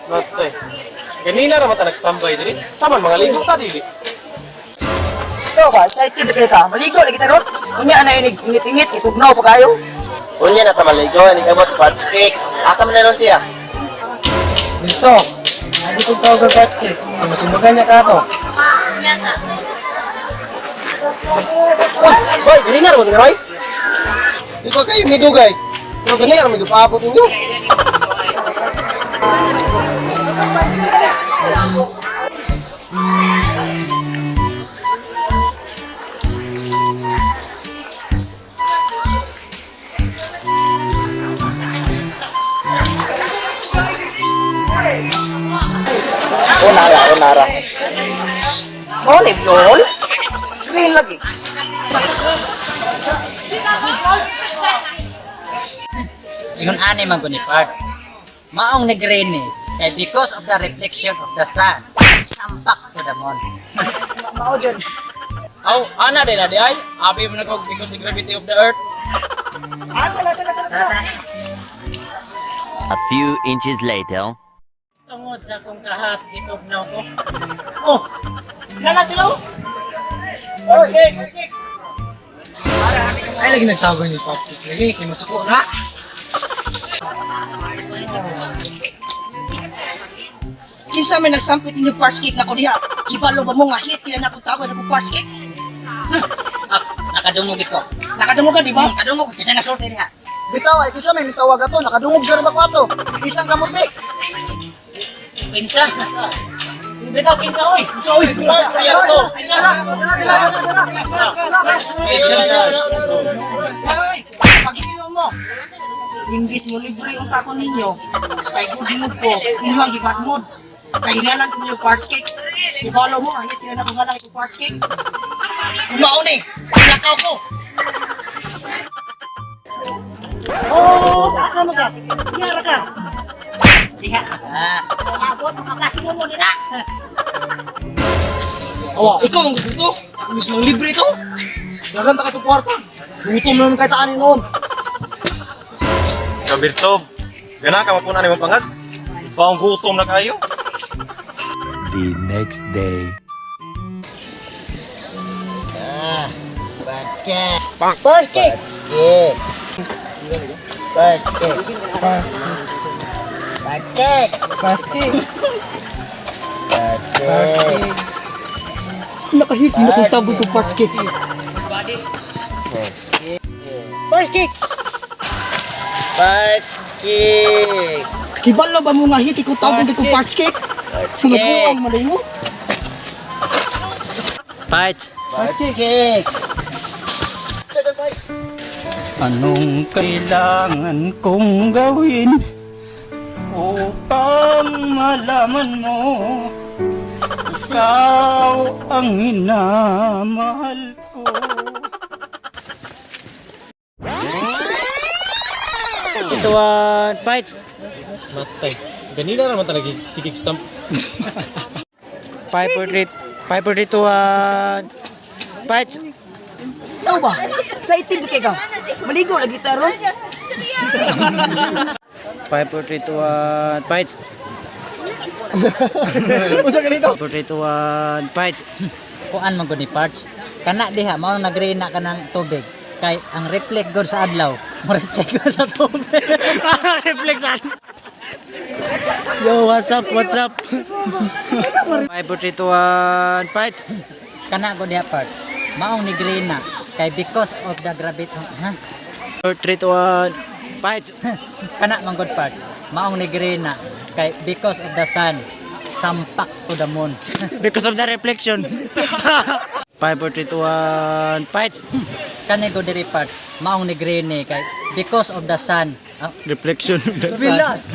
Matay. Ganina ra man ta nag-standby diri. Saman mga ligo ta dili. Ikaw ba? Excited na kayo ka? Maligo lagi ta ron. Unya na inig init-init, itugnaw pa kayo. Unya na ta maligo, ni kabot parts cake. Asa man na ron siya? Dito. Hindi kong tawag ang parts cake. Ang masumagan niya ka to. Hoy, hoy, ganina ra mo diri, hoy. Di ko kayo midugay. Pero ganina ra mo gipaabot ninyo. Unara, unara. Oh, ni lol. Green lagi. Ingon ani man guni parts. Maong nag-rain eh. Kay because of the reflection of the sun, sampak to the moon. Mao jud. Aw, ana din na di ay. Abi man ako because the gravity of the earth. Ah, tala, tala, tala, tala. A few inches later. Tungod sa akong kahat gitugnaw ko. Oh. Nana sila. Oh. Okay, okay. Ay, lagi nagtawag ni parts cake. Lagi, kay masuko na. Kinsa may nagsampit ninyo parts cake na ko diha? Kibalo ba mo nga hit yan akong tawag ako parts cake? Ah, nakadungog ko. Nakadungog ka, di ba? Nakadungog kasi nasulti niya. Bitaw, ay kisa may mitawag ato. Nakadungog sa ba ko ato. Isang kamot, be. Pinsa. Bitaw pinsa oy. Oy, Ay, paghilo mo. Imbis mo libre ang tako ninyo, kay good mood ko, inyo ang bad mood. Kay hingalan ko ninyo parts cake. Ibalo mo, ahit na akong ngalan ko parts cake. Kumao ni, nakaw ko. Oh, asa mo ka? Yara ka. Diha. Ah, Awa, ikaw ang gusto to. Imbis mong libre ito. Dagan ta ka to kwarta. Gutom na naman kay taan noon. Kabirtob. Gana ka mapuna nimo pangag. Baong gutom na kayo. The next day. Ah, parts cake. Parts cake. Parts cake. Parts cake. Parts cake. Parts cake. Parts cake. Nakahit na akong tawag ko parts cake. Parts cake. Parts cake. Kibalo ba mo nga hit ko tawag ko parts cake? Mga buang malay mo. Parts. Parts cake. Anong kailangan kong gawin upang malaman mo ikaw ang minamahal ko? Ito one, fights. Matay. Ganina ra man ta sigig stamp. 5, 4, 3, 5, 4, 3, 2, 1. Fights. Ikaw ba? Excited kay ka? Maligo lagi ta ron. 5, 4, 3, 2, 1. Fights. Unsa ganito? 4, 3, 2, 1. Fights. Kuan man gud ni parts. Kana diha mao nang nag-rain na kanang tubig. Kay ang reflect gud sa adlaw, mo reflect gud sa tubig. Reflect sa adlaw. Yo, what's up? What's up? 5, 4, 3, 2, 1. Fights. Kana gud diha parts. Maong ni green na kay because of the gravity, ha? 4, 3, 2, 1. Fights. Kana man good parts. Maong ni green na kay because of the sun sampak to the moon. Because of the reflection. 5, 4, 3, 2, 1. Fights. Kani go diri parts. Maong ni green ni kay because of the sun. Ah, reflection of the sun. Relax.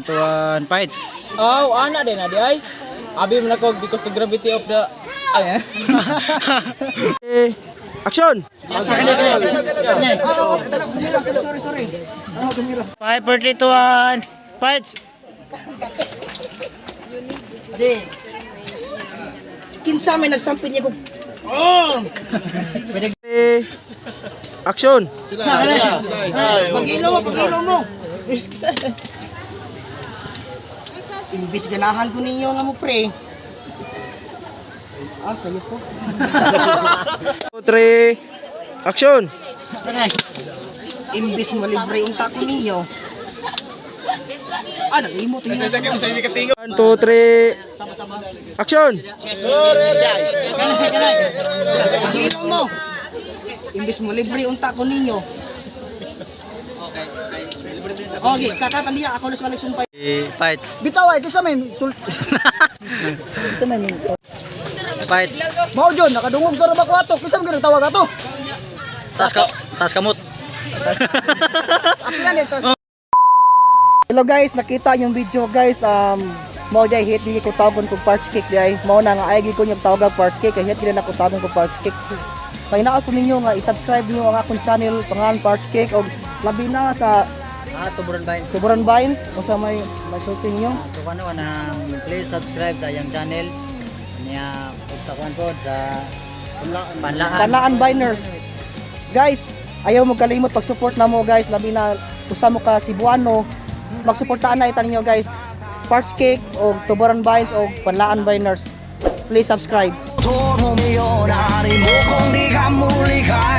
2, 1. Fights. Aw, ana din na di ay. Abi man ako because the gravity of the ay. Action! Oh, oh, tara, kumira. Sorry, sorry, sorry. Ano, kumira. 5, 4, 3, 2, 1. Fights. Kinsa may nagsampit niya ko. Action! Pag-ilo mo, pag-ilo mo. Imbis ganahan ko ninyo nga mo pre. Ah, sayo po. 3, action! Imbis malibre unta ko ninyo. Ah, nalimot ninyo. 1, 2, 3, Sama-sama. action! Pag-ilaw mo. Imbis mo libre unta ko ninyo. Okay, kakatan niya ako na sa sumpay. Parts. Bitaw ay kisa may sul. Kisa may Parts. Mao John, nakadungog sa rabak ato. Kisa man tawag ato. Tas ka tas kamot. Hello guys, nakita yung video guys. Mao day hit gyud ko tawagon kog parts cake day. Mao na nga ay gyud ko yung tawag parts cake kay hit gyud na ko tawagon kog parts cake. Pahinaan ko ninyo nga i-subscribe niyo ang akong channel pangalan Parts Cake og labi na sa Ah, Tuburan Vines. Tuburan Vines o sa may may sulti ninyo. So ano nang please subscribe sa iyang channel. Niya ug sa kuan pod sa Panlaan. Panlaan Biners. Guys, ayaw mo kalimot pag-support na mo guys, labi na usa mo ka Cebuano, magsuportaan na ita ninyo guys. Parts Cake o Tuburan Vines o Panlaan Biners. Please subscribe. もミリオナにもこんでが無理か